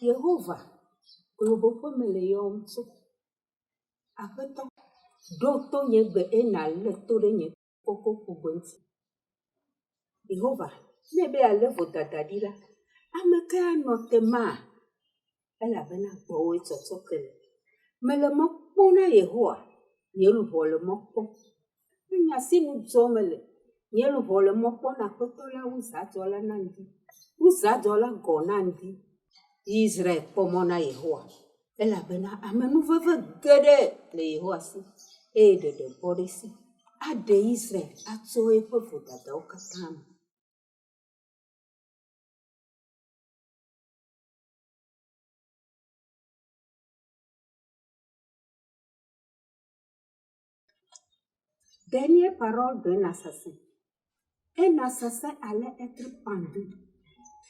Yehova, globoƒe mele yɔwòm tso. Aƒetɔ, ɖo to nye gbe eye nàlé to ɖe nye kokoƒogbe ŋuti. Yehova, ne èbe yealé vodada ɖi la, ame kae anɔ te maa? Elabena gbɔwòe tsɔtsɔke le. Mele mɔ kpɔm na Yehowa, nye luʋɔ le mɔ kpɔm. Nye asinu dzɔm mele. Nye luʋɔ le mɔ kpɔm na Aƒetɔ la wu zãdzɔla na ŋdi, wu zãdzɔla gɔ̃ na ŋdi. Israel kpɔ mɔ na Yehowa, elabena amenuveve geɖe le Yehowa si, eye ɖeɖe bɔ ɖe esi. Aɖe Israel atso eƒe vodadawo katã me. Dernière parole d'un assassin. Un assassin allait être pendu.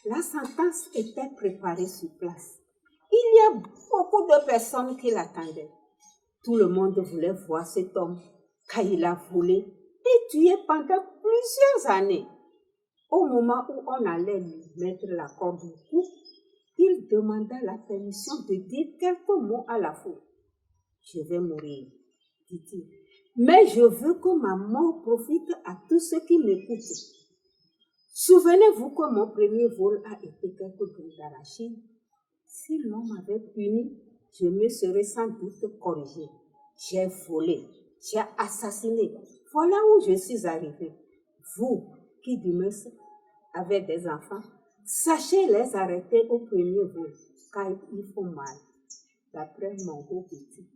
La sentence était préparée sur place. Il y a beaucoup de personnes qui l'attendaient. Tout le monde voulait voir cet homme car il a volé et tué pendant plusieurs années. Au moment où on allait lui mettre la corde au cou, il demanda la permission de dire quelques mots à la foule. Je vais mourir, dit-il, mais je veux que ma mort profite à tous ceux qui m'écoutent. Souvenez-vous que mon premier vol a été quelques grains d'arachide. Si l'on m'avait puni, je me serais sans doute corrigé. J'ai volé, j'ai assassiné. Voilà où je suis arrivé. Vous qui, du moins, avez des enfants, sachez les arrêter au premier vol, car ils font mal, d'après mon beau petit.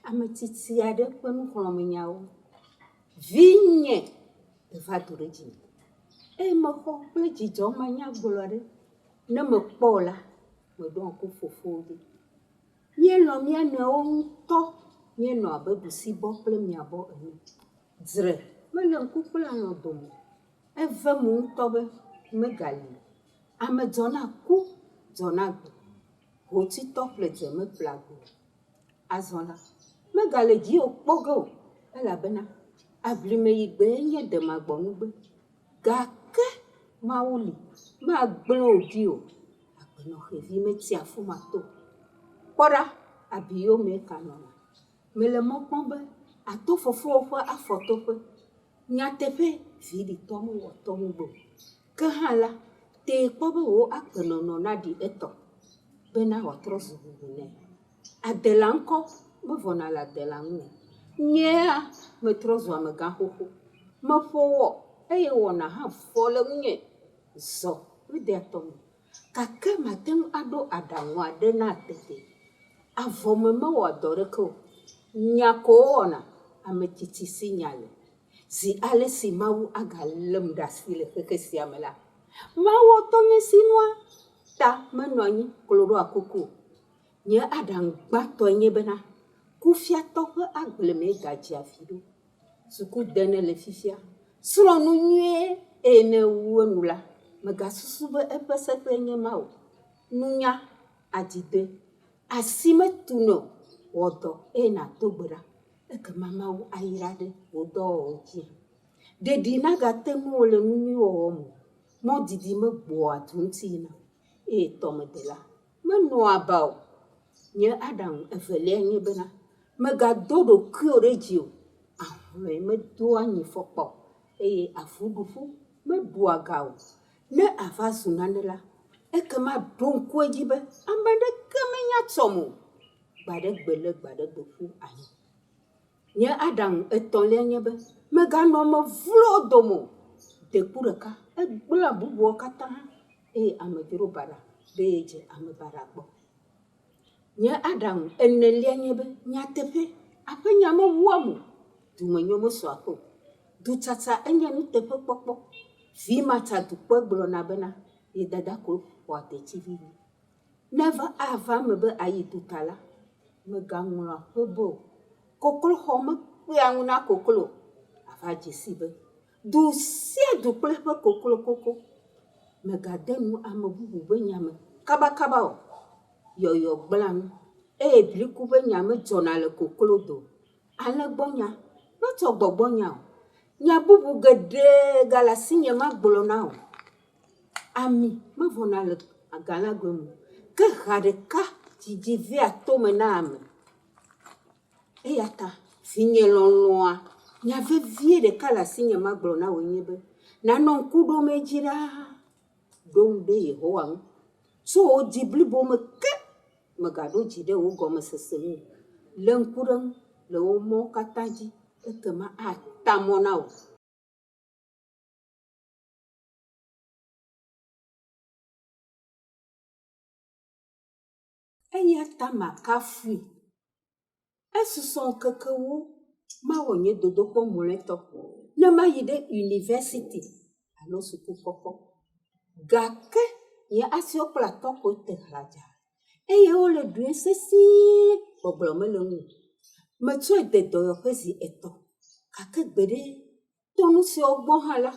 Ame tsitsi aɖe ƒe nuxlɔ̃amenyawo. Vinye eva do ɖe dzinye eye mexɔ kple dzidzɔ manyagblɔ aɖe. Ne mekpɔ wò la, meɖoa ŋku fofowò dzi. Míelɔ̃ mía nɔewo ŋutɔ. Míenɔ abe ɖusibɔ kple miabɔ ene. Dzre mele ŋku kple alɔ̃ dome o. Evem ŋutɔ be megali o. Ame dzɔ na ku, dzɔ na agbe. Hotsuitɔ ƒle dze meƒle agbe o. Azɔ la, megale dziwò kpɔ ge o, elabena aʋlimeyigbee nye demagbɔnugbe. Gake Mawu li, magblẽ wò ɖi o. Agbenɔxevi metsia afi ma to o. Kpɔ ɖa, abi yomee ka nɔna. Mele mɔ kpɔm be àto fofowò ƒe afɔtoƒe. Nyateƒee, viɖitɔ mewɔ tɔ nugbe o. Ke hã la, tee kpɔ be wò agbenɔnɔ naɖi etɔ bena wòatrɔ zu bubu nɛ. Adela ŋkɔ mevɔna le adela ŋu o. Nyea metrɔ zu amegã xoxo. Meƒo wɔ eye wɔna hã vɔ le ŋunye. Zɔ medea tɔme gake mate ŋu aɖo aɖaŋu aɖe na tete. Avɔ me mewɔa dɔ aɖeke o. Nya ko wowɔna, ame tsitsi si nya le. Zi ale si Mawu agalém ɖe asi le xexe sia me la, mawɔ tɔnye sinua ta menɔ anyi klo ɖoa kuku o. Nye aɖaŋu gbãtɔe nye bena, kufiatɔ ƒe agble mee gadzea vi ɖo. Suku de nèle fifia, srɔ̃ nu nyuie eye ne èwu enu la, mègasusu be eƒe seƒee nye ma o. Nunya, adzidɔe, asi metunɛ o, wɔ dɔ eye nàdo gbe ɖa. Ekema Mawu ayra ɖe wò dɔwɔwɔ dzi. Ɖeɖi nagate ŋuwò le nu nyui wɔwɔ me o. Mɔ didi megbɔa du ŋuti yina o, eye tɔmedela menoa aba o. Nye aɖaŋu eveliae nye bena, mègado ɖokuiwò ɖe dzi o. Ahlɔ̃e medoa nyifɔkpa o, eye avuɖuƒu meɖua ga o. Ne àva zu nane la, ekema ɖo ŋku edzi be ame aɖeke menya tsɔm o. Gbaɖegbe lé gbaɖegbe ƒu anyi. Nye aɖaŋu etɔ̃lia nye be, mèganɔ ame vlowo dome o. Deku ɖeka egblẽa bubuawo katã eye amedzro baɖa be yedze ame baɖa gbɔ. Nye aɖaŋu enelia nye be, nyateƒe, aƒenya mewuam o, dumenyo mesɔa aƒe o. Dutsatsa enye nuteƒekpɔkpɔ. Vi matsadukpɔe gblɔna bena ye dada koe ƒoa detsi vivi. Ne eva ava eme be àyi duta la, mègaŋlɔ aƒe be o. Kokloxɔ mekpea ŋu na koklo o. Àva dze sii be du sia du kple eƒe koklo koko. Mègade nu ame bubu ƒe nya me kabakaba o. Yɔyɔ gblẽa nu. Eye bliku ƒe nya medzɔna le koklodo o. Alẽgbɔnya metsɔ gbɔgbɔnya o. Nya bubu geɖe gale asinye magblɔ na wò. Ami mevɔna le agalagoe me o. Ke ha ɖeka dzidzi vea tome na ame. Eya ta vinye lɔlɔ̃a, nya vevie ɖeka le asinye magblɔ na wòe nye be, nànɔ ŋku ɖom edzi ɖaa. Ɖo ŋu ɖe Yehowa ŋu tso wò dzi blibo me ke. Mègaɖo dzi ɖe wò gɔmesese ŋu o. Lé ŋku ɖe eŋu le wò mɔwo katã dzi, ekema ata mɔ na wò. Eya ta makafui. Esusɔ ŋkekewo mawɔ nye dodokpɔ mlɔetɔ ne mayi ɖe yunivɛsiti alo suku kɔkɔ. Gake nye asiwo kple atɔkpoe te hladza eye wole ɖuim sesĩe gbɔgblɔ mele eŋu o. Metsɔe de dɔyɔƒe zi etɔ̃ gake gbeɖe To nu siawo gbɔ hã la,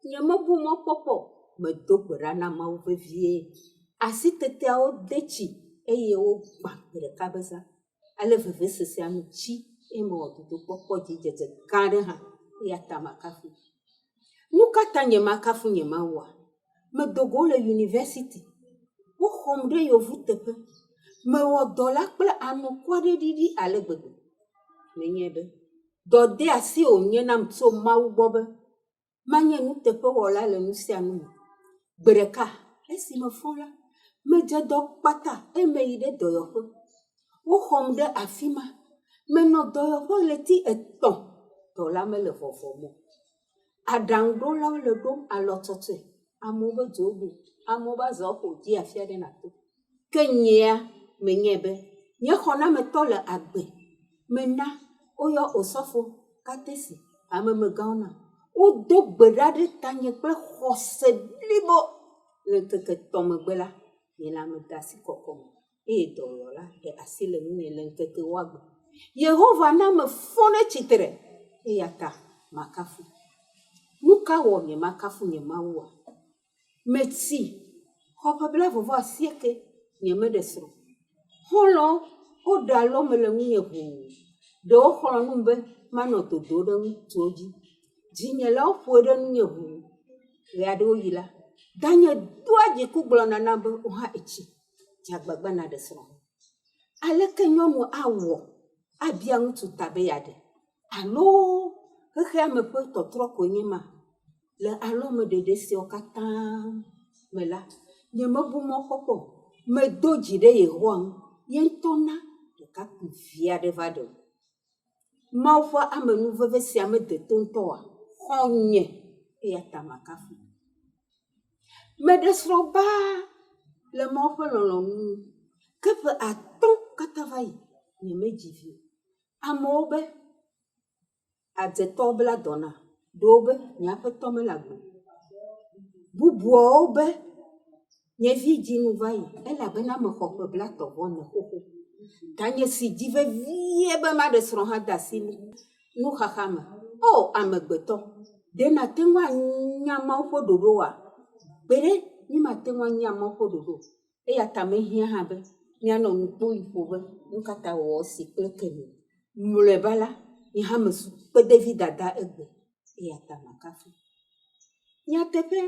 nyemebu mɔkpɔkpɔ o. Medo gbe ɖa na Mawu vevie. Asiteteawo de tsi eye wogbã gbe ɖeka be zã. Ale vevesesea nu tsi eye mewɔ dodokpɔ kpɔ dzidzedze gã aɖe hã. Eya ta makafui. Nu ka ta nyemakafu nye Mawua? Medo go le yunivɛsiti. Woxɔm ɖe yevuteƒe. Mewɔ dɔ la kple anukwaɖiɖi ale gbegbe. Menyae be Dɔdeasi wònye nam tso Mawu gbɔ be manye nuteƒewɔla le nu sia nu me. Gbe ɖeka esi mefɔ la, medze dɔ kpata eye meyi ɖe dɔyɔƒe. Woxɔm ɖe afi ma. Menɔ dɔyɔƒe ɣleti etɔ̃. Dɔ la mele vɔvɔm o. Aɖaŋuɖolawo le ɖom alɔtsɔtsɔe. Amewo be dzowo bu, amewo be azɔwo ƒo dzi afi aɖe nàto. Ke nyea menyae be nye xɔnametɔ le agbe. Mena woyɔ osɔfo, katesi, hamemegãwo nam. Wodo gbe ɖa ɖe tanye kple xɔse blibo. Le ŋkeke etɔ̃ megbe la, nye lãme de asi kɔkɔ me eye dɔyɔla ɖe asi le ŋunye le ŋkeke woagbe. Yehowa na mefɔ ɖe tsitre eya ta makafu. Nu ka wɔ nyemakafu nye Mawua? Metsi xɔ ƒe blaeve-vɔ-asieke, nyemeɖe srɔ̃ o. Xɔlɔ̃wo, woɖe alɔme le ŋunye ʋuu. Ɖewo xlɔ̃ num be manɔ dodo ɖe ŋutsuwo dzi. Dzinyelawo ƒoe ɖe nunye ʋuu. Ɣeaɖewoɣi la, danye doa dziku gblɔna nam be, wò hã ètsi, dze agbagba nàɖe srɔ̃. Aleke nyɔnu awɔ abia ŋutsu ta be yeaɖe? Alo xexea me ƒe tɔtrɔ koe nye ema? Le alɔmeɖeɖe siawo katã me la, nyemebu mɔkpɔkpɔ o. Medo dzi ɖe Yehowa ŋu. Ye ŋutɔ na ɖekakpuivi aɖe va ɖem. Mawu ƒe amenuveve sia mede to ŋutɔ oa? Xɔ̃nye, eya ta makafui. Meɖe srɔ̃ baa le Mawu ƒe lɔlɔ̃nu nu. Ke ƒe atɔ̃ katã va yi, nyemedzi vi o. Amewo be adzetɔwo bla dɔ na, ɖewo be nye aƒetɔ mele agbe o. Bubuawo be nye vi dzi nu va yi elabena mexɔ ƒe blaetɔ̃ vɔ ene xoxo. Tanye si dzi vevie be maɖe srɔ̃ hã de asi nuxaxa me. O amegbetɔ, ɖe nàte ŋu anya Mawu ƒe ɖoɖoa? Gbeɖe, mímate ŋu anya Mawu ƒe ɖoɖo o. Eya ta mehiã hã be míanɔ nu kpoyi ƒo be nu ka ta wòwɔ esi kple ekemi o. Mlɔeba la, nye hã mezu kpedevi dada egbe eya ta makafu. Nyateƒe,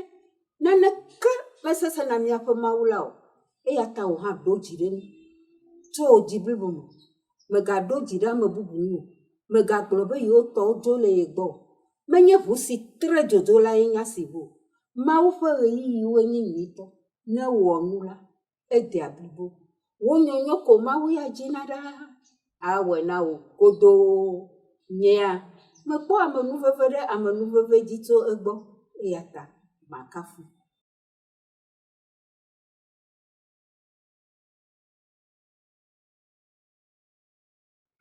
naneke mesesẽ na míaƒe Mawu la o eya ta wò hã ɖo dzi ɖe eŋu tso wò dzi blibo me. Mègaɖo dzi ɖe ame bubu ŋu o. Mègagblɔ be yewo tɔwo dzo le ye gbɔ o. Menye ʋu si tre dzodzo lae nye esi ʋu o. Mawu ƒe ɣeyiɣiwoe nye nyuitɔ. Ne ewɔ nu la, edea blibo. Wò nyonyo ko Mawu ya dzina ɖaa. Awɔe na wò godoo. Nyea, mekpɔ amenuveve ɖe amenuveve dzi tso egbɔ eya ta makafu.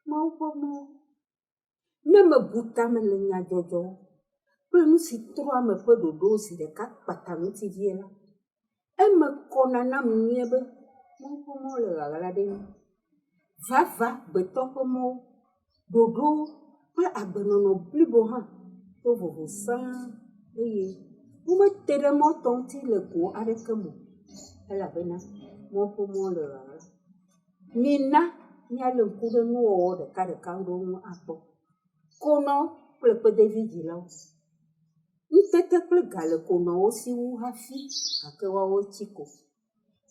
Mawu ƒe mɔwo. Ne mebu tame le nyadzɔdzɔwo kple nu si trɔ ame ƒe ɖoɖowo zi ɖeka kpata ŋuti vie la, eme kɔna nam nyuie be Mawu ƒe mɔwo le ɣaɣla ɖe mí. Vava gbetɔ ƒe mɔwo, ɖoɖowo kple agbenɔnɔ blibo hã to vovo sãa eye womete ɖe mɔ tɔ ŋuti le go aɖeke me o elabena Mawu ƒe mɔwo le ɣaɣla. Mina. míalé ŋku ɖe nuwɔwɔ ɖekaɖeka ɖewo ŋu akpɔ. Konɔ kple kpedevi dzilawo. Ŋutete kple ga le konɔwo si wu hafi gake woawo tsi ko.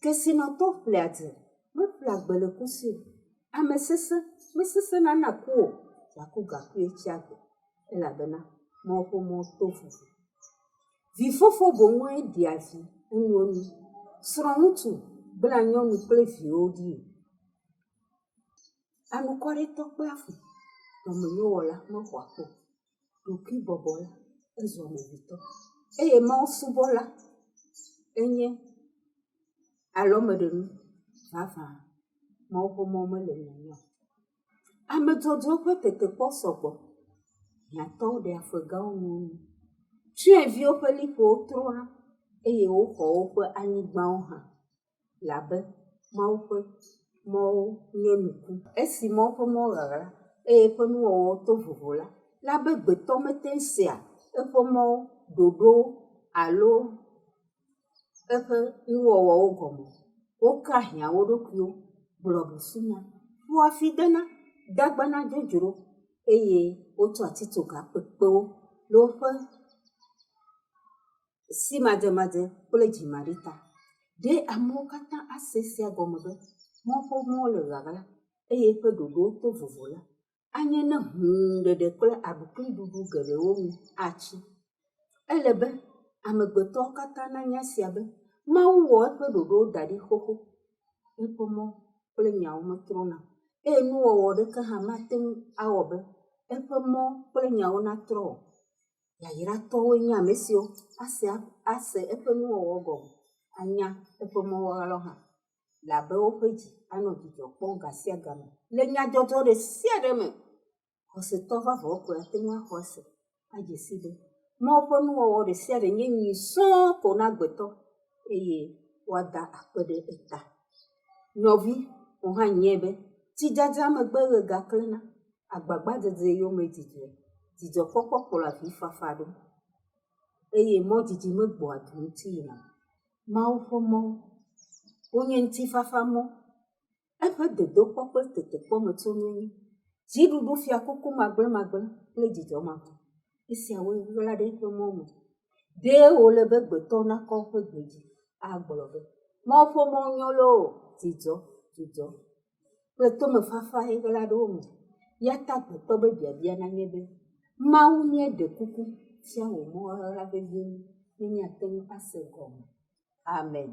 Kesinɔtɔ ƒlea dze, meƒlea agbe le ku si o. Ame sesẽ mesesẽna na ku o, gaku gakue tsia agbe elabena Mawu ƒe mɔ to vovo. Vifofo boŋue ɖea vi enuenu. Srɔ̃ŋutsu gblẽa nyɔnu kple viwo ɖi. Anukwaretɔ kpea fu, dɔmenyowɔla mexɔa ku o. Ɖokuibɔbɔla ezu ame vitɔ eye Mawu subɔla enye alɔmeɖenu vavã. Mawu ƒe mɔ mele nyanya o. Ame dzɔdzɔewo ƒe tetekpɔ sɔgbɔ. Hiãtɔwo ɖea fe gãwo nu. Tsyɔ̃eviwo ƒe liƒowo trɔna eye woxɔ woƒe anyigbawo hã labe Mawu ƒe mɔwo nye nuku. Esi Mawu ƒe mɔ ɣaɣla eye eƒe nuwɔwɔwo to vovo la, labe gbetɔ mete ŋu sea eƒe mɔwo, ɖoɖowo alo eƒe nuwɔwɔwo gɔme o. Wokea hiã wo ɖokuiwo, gblɔ busunya, ƒoa fi dena, dagbana dzodzro eye wotsɔ atitsoga kpekpewo le woƒe simadzemadze kple dzimaɖi ta. Ɖe amewo katã ase esia gɔme be Mawu ƒe mɔ le ɣaɣla eye eƒe ɖoɖowo to vovo la, anye ne hũuɖeɖe kple aɖukliɖuɖu geɖewo nu atsi. Ele be amegbetɔwo katã nanya esia be Mawu wɔ eƒe ɖoɖowo da ɖi xoxo. Eƒe mɔ kple nyawo metrɔna o eye nuwɔwɔ ɖeke hã mate ŋu awɔ be eƒe mɔ kple nyawo natrɔ o. Yayratɔwoe nye ame siwo ase ase eƒe nuwɔwɔ gɔme anya eƒe mɔ ɣaɣlawo hã labe woƒe dzi anɔ dzidzɔ kpɔm gasiagame le nyadzɔdzɔ ɖe sia ɖe me. Xɔsetɔ vavãwo koe ate ŋu axɔ ase adze si be Mawu ƒe nuwɔwɔ ɖe sia ɖe nye nyui sɔŋ ko na agbetɔ eye woada akpe ɖe eta. Nɔvi, wò hã nyae be tsidzadza megbe ɣe gaklẽna, agbagbadzedze yome dzidzɔe, dzidzɔkpɔkpɔ kplɔa avifafa ɖo eye mɔ didi megbɔa du ŋuti yina o. Mawu ƒe mɔwo, wonye ŋutifafa mɔ. Eƒe dodokpɔ kple tetekpɔ me tsonue nye dziɖuɖu fiakuku magblẽmagblẽ kple dzidzɔ mavɔ. Esiawoe ɣla ɖe eƒe mɔ me. Ɖe wòle be gbetɔ nakɔ eƒe gbe dzi agblɔ be, Mawu ƒe mɔ nyo loo, dzidzɔ, dzidzɔ kple tomefafae ɣla ɖe wo me. Ya ta gbetɔ be biabia nanye be, Mawu míeɖe kuku fia wò mɔ ɣaɣla vevie mí ne míate ŋu ase egɔme. Amen.